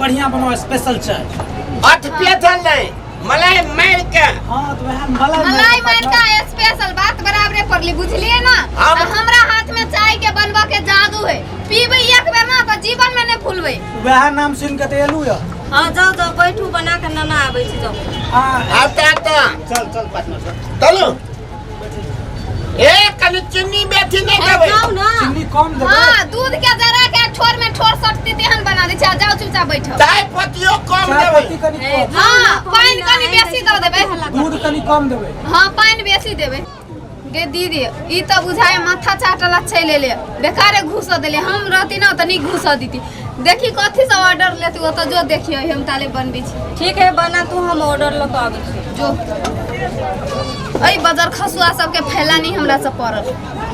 बढ़िया बनाओ स्पेशल चाय। अठ पेथल नहीं, मलाई मार के। हाँ तो वह मलाई मलाई मार का स्पेशल बात बराबरे पड़ली, बुझलिए ना? हाँ। आ हमरा हाथ में चाय के बनवा के जादू है, पीबे एक बेर ना तो जीवन में नहीं भूलबे। वह नाम सुन के तो एलू या। हाँ जाओ जाओ बैठू, बना के नाना आबै छी, जाओ। हाँ आता आता। चल चल पार्टनर चल। चलो। ए कनी चीनी बेथी नहीं ए, देबै। जाओ ना। चीनी कम देबै। हाँ दूध के जरा के ठोर में ठोर सटती तेहन बना दे छै, जाओ चुपचाप बैठो। चाय पत्तियो कम चाय देबै। पत्ती कनी ए, कम। जाओ ना, हाँ, पानि कनी बेसी दऽ देबै। दूध कनी कम देबै। हाँ पानि बेसी देबै। गे दीदी ई तऽ बुझाय माथा चाटल छै ले ले, बेकारे घुस देले। हम रहती ना तऽ नीक घुस दीती। देखी कथी सब ऑर्डर लेती ओतऽ, जो देखियो हम ताले बनबै छी। ठीक है बना तू, हम ऑर्डर लऽ कऽ आबै छी। जो एहि बजर खसुआ सबके फैला नहीं हमरा से पड़ल,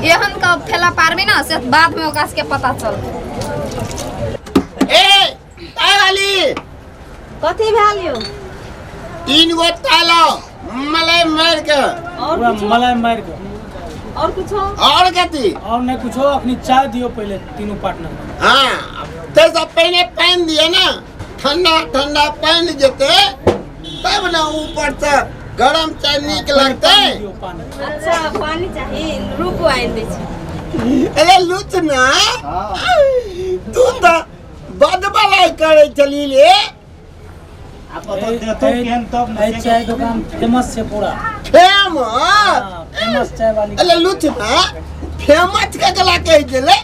एहन का फैला पारबी ना से बाद में ओकरा सबके पता चल। ए ताय वाली कथी भेल यौ? 3 गो तालो मलाई मार के। और पूरा कुछो? मलाई मार के। और कुछो? और कथी? और नहीं कुछो, अखनी चाय दियो पहले तीनों पार्टनर। हाँ ते सब पहले पानी दिए ना, ठंडा ठंडा पानी जेते तब ना ऊपर से गरम चाय नीक लगते। पानी दियो, पानी। अच्छा पानी चाहिए, रुको आइन दै छी। अरे लुच ना, तू तो बदबलाई करे चली ले। आ पतो देतो केहन तब ना। ए चाय दुकान फेमस छै पूरा। फेमस? हाँ, फेमस चाय वाली। अरे लुच ना, फेमस के गला कह देले।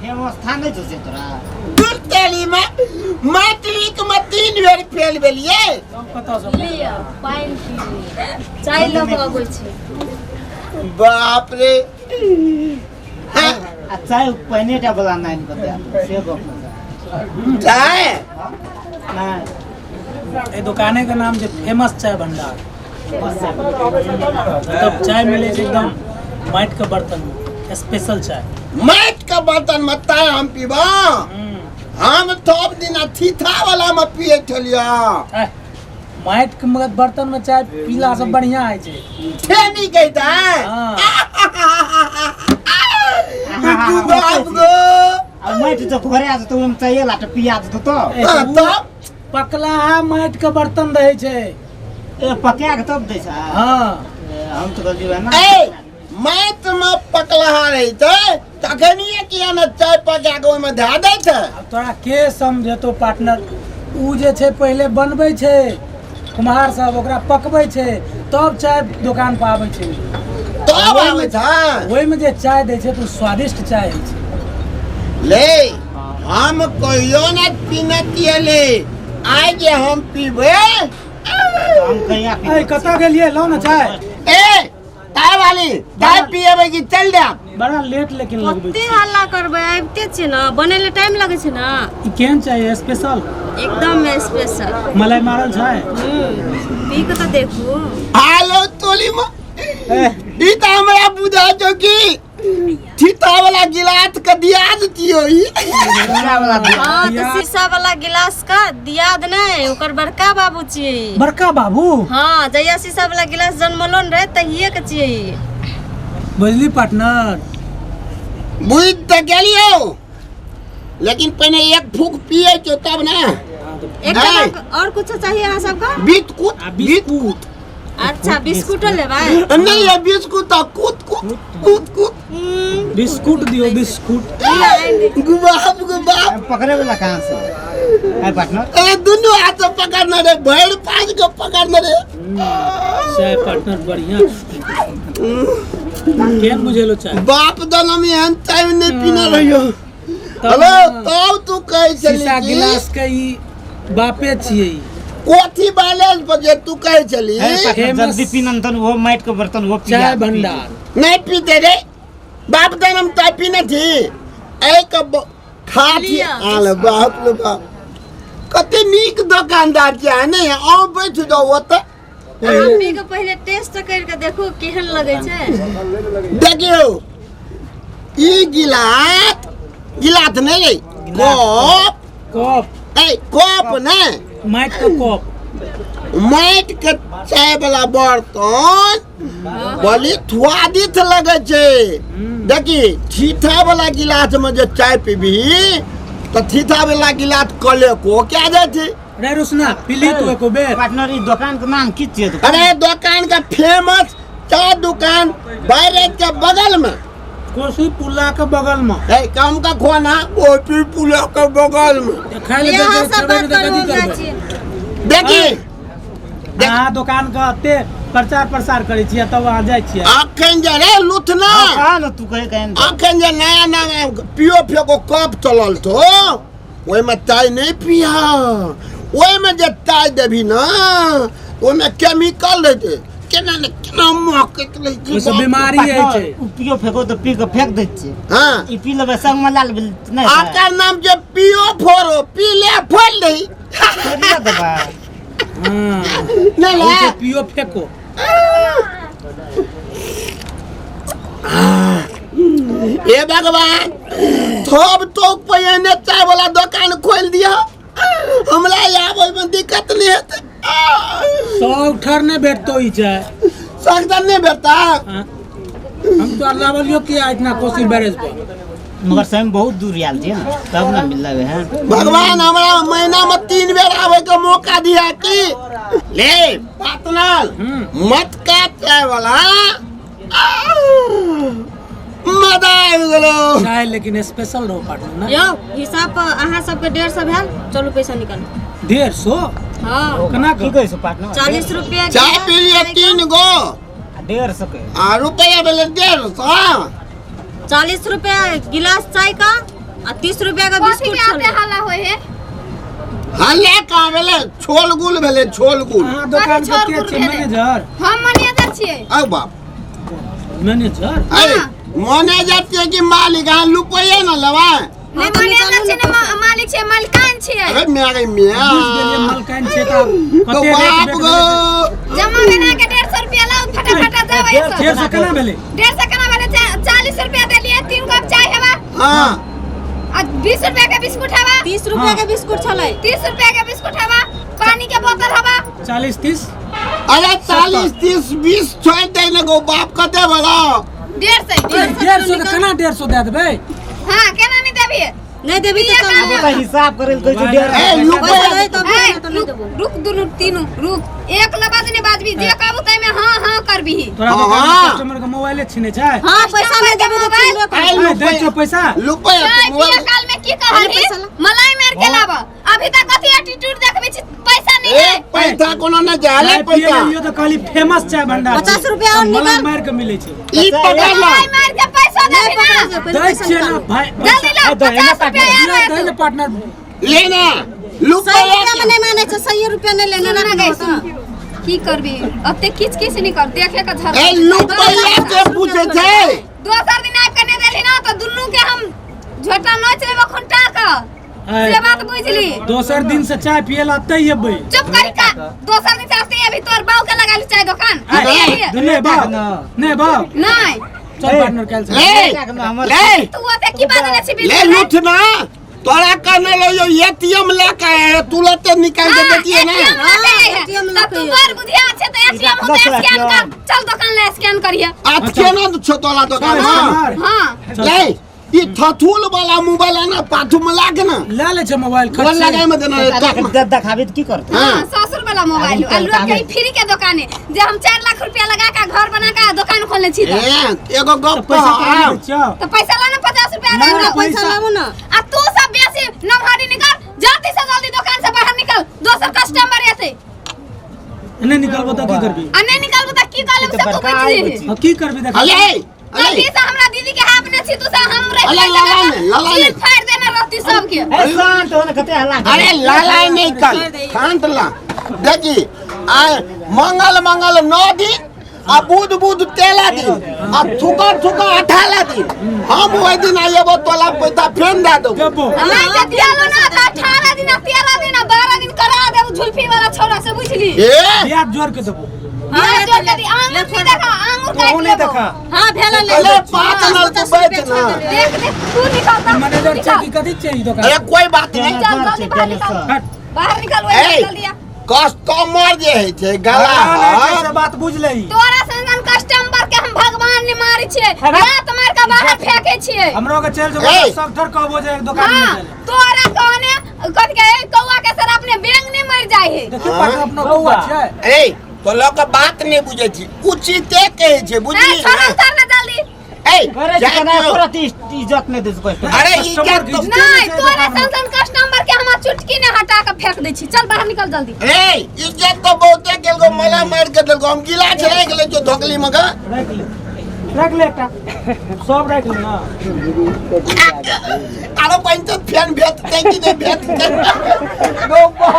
फेमस था नहीं छौ से तोरा। दूर तेली में मैट्रिक में 3 बेर फेल भेलिए। तब कतऽ से? लिअ पानि पी लिअ, चाय लऽ कऽ अबै छी। बाप रे। हाँ। आ चाय पहिने टा वाला नाइन कऽ देब से गप नहि। चाय? नहि। एहि दुकाने के नाम छै फेमस चाय भंडार। तब चाय मिले छै एकदम माटि के बर्तन में, स्पेशल चाय। माटि के बर्तन में चाय हम पीबा? हम सब दिन थीथा वाला में पिए छलियै। माटि के मगर बर्तन में चाय पीला से बढ़िया होइ छै। ठेनी कहता है। हाँ। बाप गो। आ माटि जो घरे आ जेतौ ओहिमे चाय ला तऽ पिया देतौ तब। ए, हाँ, तब? पकलाहा माटि के बर्तन रहै छै। ए पका के तब दै छै। हाँ। ए, हम तऽ कहलियै ना। ए माटि में पकलाहा रहै छै तखनिए किया ने चाय पका के ओहिमे धए दै छै। आब तोरा के समझेतौ पार्टनर, उ जे छै पहिले बनबै छै कुम्हार सब, ओकरा पकबै छै तब चाय दोकान पर आबै छै। तब आबै छै। ओहिमे जे चाय दै छै तऽ स्वादिष्ट चाय होइ छै। ले हम कहियो ने पीने पियले, आइ जे हम पीबै। हम कहिया पीबै? ए कतऽ गेलियै? लाउ ने चाय। ए ताय वाली चाय पिएबै कि चल जाब? बड़ा लेट लेकिन लगबै कते छै। हल्ला करबै, आबिते छियै ना, बनै लए टाइम लगै छै ना। ई केहन चाय स्पेशल? एकदम स्पेशल। मलाई मारल छै? पी के तऽ देखू। हालो तोली में ई तऽ हमरा बुझा छौ कि थीता वाला गिलास के दिया देतियो ई। शीशा वाला दिया। हाँ तऽ शीशा वाला गिलास का दियाद नहीं, ओकर बड़का बाबू छियै। बड़का बाबू? हाँ, जहिया शीशा वाला गिलास जन्मलो न रहे तहिए के छियै ई। बुझली पार्टनर? बुझ तऽ गेलियो, लेकिन पहिने एक फूक पिए छौ तब ना। एक नहीं। और कुछ चाहिए अहाँ सबका? बिस्कुट। आ बिस्कुट। अच्छा बिस्कुट लेबै? नहीं ये बिस्कुट तो कूद कूद कूद कूद। बिस्कुट दियो बिस्कुट। गुबाब गुबाब। पकड़े वाला कहाँ से? है पार्टनर? ए दुनू हाथ से पकड़ने रे, भरि पाँच के पकड़ने रे। चाय पार्टनर बढ़िया। केहन बुझेलो चाय? बाप दनम एहन चाय नहीं पीने रहियो। हेलो तब तू कहै छली शीशा कि गिलास के ई बापे छियै ई। कोथी बैलेंस पर जे तू कहै छली। जल्दी पीनन तन वो माटि के बर्तन वो पिया। चाय भंडार। नहीं पीते रे बाप दनम चाय पीने थी। एक खा थी आल बाप रे बाप कते नीक दोकानदार छै ने। आओ बैठ जाओ ओतऽ। अहाँ पी के पहिले टेस्ट कर के देखू केहन लगै छै। देखियौ ई गिलास गिलास नहीं रे, कप। कप। ए कप नहीं, माटि के कप। माटि के चाय वाला बर्तन बड़ी स्वादिष्ट लगे छै। देखी ठीठा वाला गिलास में जे चाय पीबी तऽ थीथा वाला गिलास कले को क्या जाइ छै। रे रुसना पीली तू एको बेर। पार्टनर, ई दोकान के नाम की छियै? अरे दोकान के फेमस चाय दुकान बैरेज के बगल में, कोसी पुला के बगल में। ए कम का खोना, कोसी पुला के बगल में। खाय ले यहाँ दे सब खेबै बात नहि तऽ करू, कथी हम जाइ करबै? छियै। देखी, अहाँ दोकान के एते प्रचार प्रसार करै छियै तब अहाँ जाइ छियै। अखन जे रे लुथना, कहा ने तू कहे कहन। अखन जे नया नया पियो फेको कप चलल छौ, ओहिमे चाय नहि पिया। ओहिमे जे चाय देबही ने, ओहिमे केमिकल रहै छै, केना ने केना महकैत रहै छै। ओहिसँ बाप रे। बीमारी होइ छै। उ पियो फेको तऽ पी के फेंक दै छियै। हाँ। ई पी लेबै संग में लाल नहि आकर नाम जे पियो फोरो, पी ले फोड़ दही। छोड़िए देबै। हाँ। नहीं होइ ले छै पियो फेको। हे भगवान, थोप थोप पहिने चाय वाला दोकान खोल दिया, हमरा आबै में दिक्कत नहीं हेतै। 100 ठर नहि भेटतो ई चाय। सख्त नहीं भेटता। हाँ। हम तो लावलियो किया इतना कोसी बैरेज पर। मगर समय बहुत दूर आयल छियै ने, तब ने मिललै है। भगवान हमरा महीना में 3 बेर आवे के मौका दिया कि ले पार्टनर। मत का चाय वाला मजा आबि गेलो। चाय लेकिन स्पेशल रहो पार्टनर ना। यौ, हिसाब पर अहाँ सबके 150 भेल, चलू पैसा निकालू। 150? हाँ। केना? की कहै छौ पार्टनर? 40 रुपया। चाय पी लियै 3 गो 150 के आ रुपया भेलै 150। 40 रुपया गिलास चाय का आ 30 रुपया का कथी बिस्कुट के आते छलै। हल्ला होय है? हल्ला कहाँ भेलै? छोल गुल भेलै, छोल गुल। अहाँ दोकान के छोड़ के गुड़ छियै? भेलै। मैनेजर। हम मैनेजर छियै। आउ बाप। मैनेजर। अरे मैनेजर छियै कि मालिक? अहाँ लुपैये ने लेबै। नहि, मैनेजर छियै ने, मालिक छियै, मालिकान छियै। अरे मियाँ गे मियाँ, बुझि गेलियै, मलकाइन छै तऽ तो कते रेट बाप बेच गो। जमा बना के 150 रुपया लाउ फटाफट, जाओ एहिसँ। 150 केना भेलै? 150 केना भेलै? 40 रुपया देलियै, 3 कप चाय हेबा हाँ। आ 20 रुपया के बिस्कुट हेबा। 30 रुपया के बिस्कुट छलै। 30 रुपया के बिस्कुट हेबा, पानी के बोतल हेबा। 40 30। अरे 40 30 20 छोड़ि दे ने गो बाप, कते भेलौ? 150। 150 के केना 150 दए देबै? हाँ, केना नहि देबियै? नहि देबी तऽ पिए चल। अब ओकर हिसाब करै लए कहै छौ 150। ए लुपैया। पैसा दे तब, ए, नहि तऽ नहि रुक देबो। रुक, दुनू तीनू रुक, एक लबाद नहि बाजबी, जे कहबू ताहिमे हाँ हाँ करबिही। तोरा हाँ, दोकान हाँ। कस्टमर के मोबाइले छिनै छै? हाँ, पैसा नहि देबी तऽ मोबाइल- छिनबे करब। ए, अरे, दै छौ पैसा। लुपैया चाय मोबाइल पिए काल में की कहलही? पैसा ला। मलाई मार के लाब। अभी तक कथी एटीट्यूड देखबै छी? पैसा नहीं ए है। पैसा कोनो नहि जाले। चाय पिए पैसा लियो तऽ कहली फेमस चाय भंडार। 50 रुपया और मलाई निकाल। मारि के मिलै छै। ई पकड़ ला। मलाई मार के पैसा नहि देबी पकड़ा ना? जे, पहिले दै पैसा छियै ने निकालू। भाई। जल्दी ला, ए, दही ना 50 रुपया दिया यार। दै ने पार्टनर। ले ना 100 लुपैया। रुपया में नहि मानै छै, 100 रुपया नहि लेने सुन ना राखना गई, होता। सुन, की करबी? अते किच किच नहीं कर, देखे के झर। ए लुपैया के पूछे छै। दोसर दिन आबि के नहि देलही ना तऽ दुनू के हम झोटा नोच लेबो खुंटा के, से बात बुझली? दोसर दिन से चाय पिए ला अतै अयबै। चुप करी का, दोसर दिन से आते अभी तोर बाऊ के लगा ली चाय दुकान। आय, नहि बाप, नहि बाप। नहीं। चल पार्टनर, काल्हि से। ले ले। तू ओते की बात ने छी? ले लूटना, तोरा कहने लो एटीएम ले के आए, तुरंत निकाल के देतिए ना। ATM त तू बड़ बुधिया छे, त एटीएम होते स्कैन कर, चल दुकान ले स्कैन करिए। आज केना छौ तोरा दुकान? चल, हाँ। हां। ले ई थथुल वाला मोबाइल आना, पाछू में लाग ना। ले ले छै मोबाइल। गोल खर्च लगाई में देना रे, टक में। देखाबी तऽ की करतै? हाँ। हां, ससुर वाला मोबाइल आ लोग के फ्री के दुकान है जे हम 4 लाख रुपया लगा के घर बना के दुकान खोलने छी त। ए एगो गप पैसा कह। कहाँ दै छियौ? त पैसा ला ना, 50 रुपया ना, ला ना। पैसा लाबू ना। आ तू सब बेसी नमहरी निकल, जल्दी से जल्दी दुकान से बाहर निकल, दोसर कस्टमर एते। नहि निकलबो तऽ की करबी? आ नहीं निकलबो त की कर लेब ई से तऽ तू बड़का बुझि आइ जेबही। छी। हाँ, की करबी देखा। अले अले। जल्दी से हमरा दीदी के हाथ में छी, तू से हम रह अले, लला ने, लला ने। चीर फाड़ देने रहती सबके। ए शांत हो ने, कते हल्ला करै? अरे लाला नहीं कल शांत ला, देखी आय मंगल मंगल 9 दिन आ बुध बुध 13 दिन आ थुकर थुकर 18 दिन, हम ओहि दिन आइबो तोला पैसा फेन दे देबो। देबो। नहीं जे दियालो ना त 18 दिन आ 13 दिन आ 12 दिन करा देब झुलफी वाला छोरा से, बुझली? ए ब्याज जोड़ के देबो। हां, जोड़ के दी। आंगुर नहीं देखा, आंगुर तोहू काट नहि लेबो। देखा। हाँ, भेल ले। अरे पाँच नल तू बैठ ना। देख देख, तू निकल त मैनेजर छै कि कथी छै ई दोकान? अरे कोई बात नहीं। चल जल्दी बाहर निकल। हट। बाहर निकल, वही ए निकल दिया। कस्टमर जे है छै गला। भगवान है, से बात बुझ लही। तोरा संगन कस्टमर के हम भगवान ने मारै छियै, लात मार के बाहर फेंके छियै। हमरो के चल ए! जेबो सब ठर कहबो जे एक दुकान में हाँ, चले। तोरा कहने कथि के कौआ के सर अपने बेंग नहीं मर जाय है। देखियो पार्टनर अपनो कौआ छै। ए तो लऽ कऽ बात नहि बुझै छी, उचिते कहै छै, ए बुझली? छोड़ उतार ना जल्दी। ए करे जाय छै ना दियौ। तुरंत इज्जत नहि दै छै कस्टमर। अरे ई कस्टमर क्या घिचते नहीं छै तोरा दोकान में। सन सन कस्टमर के हमरा चुटकी ने हटा के फेंक दै छी। चल बाहर निकल जल्दी। ए इज्जत तो बहुते केलको, मला मारि के देलको। हम गिलास राखि लै छियौ धोकली मे ग। राखि ले, राखि ले एकटा सब राखि ले ना। आरो पानि तऽ फेन भेटतै कि नहि भेटतै? गौ बा।